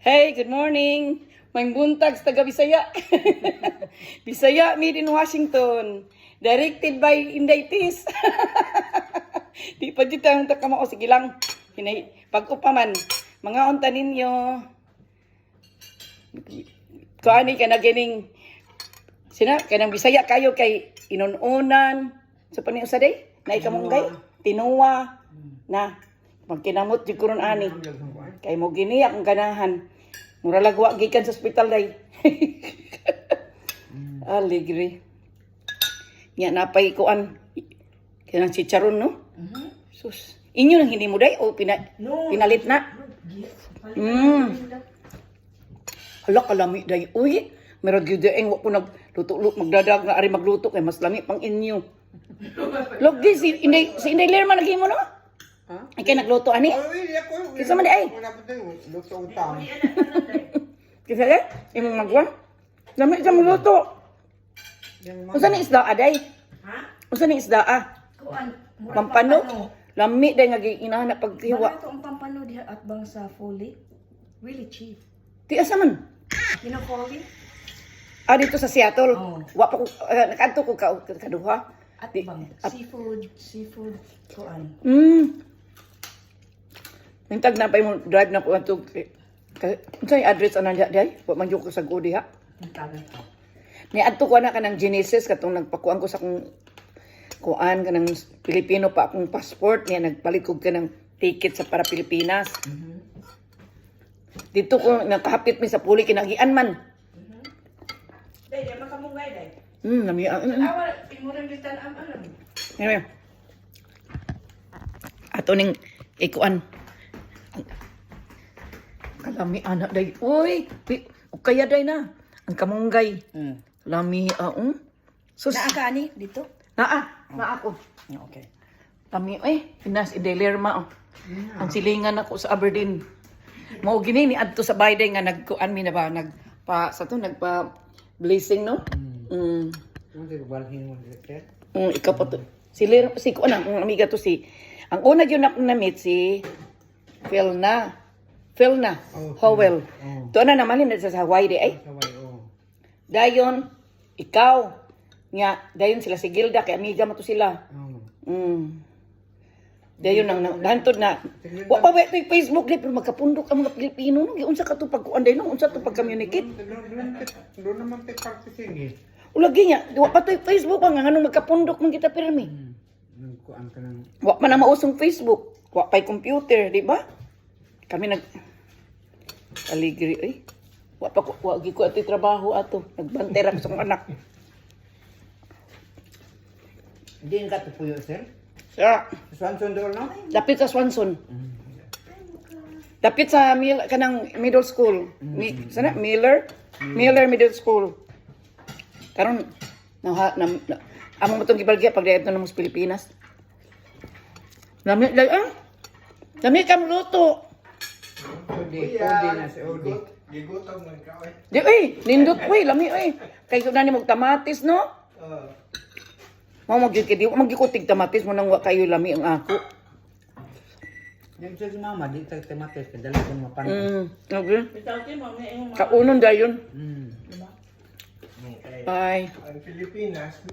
Hey, good morning. May buntag sa taga Bisaya. Bisaya made in Washington. Directed by Inday Tis. Di pa dito ang takamao. Sige lang. Hinay, pag-upa man. Mga unta ninyo. Kuani ka na gining sina kanang Bisaya kayo kay inununan sa pa ni usa day na ikamunggay tinuwa na magkinamot jud ko ron ani kay mo gini akong ganahan, mura lagwa gikan sa ospital day. Aligre nya napay kuan kanang chicharon, no? Sus, inyo nang hindi mo day o pina, No. pinalit na? Hala, kalami day. Uy, meron gyud ang wa ko nagluto magdadag nga ari magluto kay mas lami pang inyo. Lagi si Inday Lerma naghimo, no? Ha? Ay kay nagluto ani. Ay, ako. Kinsa man di ay? Wala pa tayo. Luto ang tao. Kinsa eh? Imong magwa? Lami sa magluto. Yung mga- Unsa ni isda aday? Ha? Unsa ni isda ah? Kuan, murag Pampano? Lami day nga giinahan na paghiwa. Barato ang pampano diha at bang sa Foley. Really cheap. Ti asa man? You know Foley? Ah, dito sa Seattle. Oo. Wa pa ko nakaadto ko ka kaduha. At Di- bang seafood, seafood kuan. Nintag na pa imong drive na ko ato. Unsay address ana diha day? Wa man jud ko sa diha. Ang tagal. Ni adto ko na kanang Genesis katong nagpakuan ko sa akong kuan kanang Pilipino pa akong passport niya, nagpalit ko kanang ticket sa para Pilipinas. Dito ko nakahapit mi sa puli kinagian man. Day, di man kamunggay day. Nami. Awa imurang gitan am alam. Anyway. Ato ning ikuan. Kalami anak day. Uy, pi, kaya day na. Ang kamunggay. Lami aong. Sus. Naa ka ani dito? Naa, naa ako. Okay. Lami eh, Pinas idelerma oh. Ang silingan ako sa Aberdeen. Mao gini ni adto sa bayday nga nagkuan mi na ba nagpa sa to nagpa blessing, no? Ano tayo, balhin mo dito? Ikaw pa to. Si Ler, si kuan ang amiga to si. Ang una yun akong na-meet si Phil na. Phil na. Oh, Howell. Oh. To na naman yun sa Hawaii di ay. Saway, oh. Dayon ikaw. Nga dayon sila si Gilda kay amiga mo to sila. Oh. Dayon nang hantod na. Wa pa ba ito'y Facebook di pero magkapundok ang mga Pilipino no. Giunsa ka to pagkuan day no, unsa to pag-communicate? Doon naman tayo practicing eh. Ulagi niya, wa pa to'y Facebook pa nga nganong magkapundok man kita pirmi. Nagkuan ka ng. Wa man na mausong Facebook, wa pa'y computer, di ba? Kami nag aligri oy. Wa pa ko wa gi ko ato'y trabaho ato. Nagbantay ra ko sa akong anak. Hindi ka tupuyo, sir? Yeah. Swanson doon, no? Dapit sa Swanson. Dapit sa kanang middle school. Mi, sana Miller? Miller Middle School. Karon na amo mo tong gibalgya pag dito na mo sa Pilipinas. Lami dai ah. Lami kam luto. Odi, Odi na si Odi. Gigutom man ka oy. Di oy, nindot oy, lami oy. Kay na ni mo kamatis, no? Mao magyud kay di magyud kamatis mo nang wa kayo lami ang ako. Yung sa si mama, di tayo tematis, kaya dali kong mapan. Okay. Kaunon dayon. Hmm. Bye. Ang Pilipinas.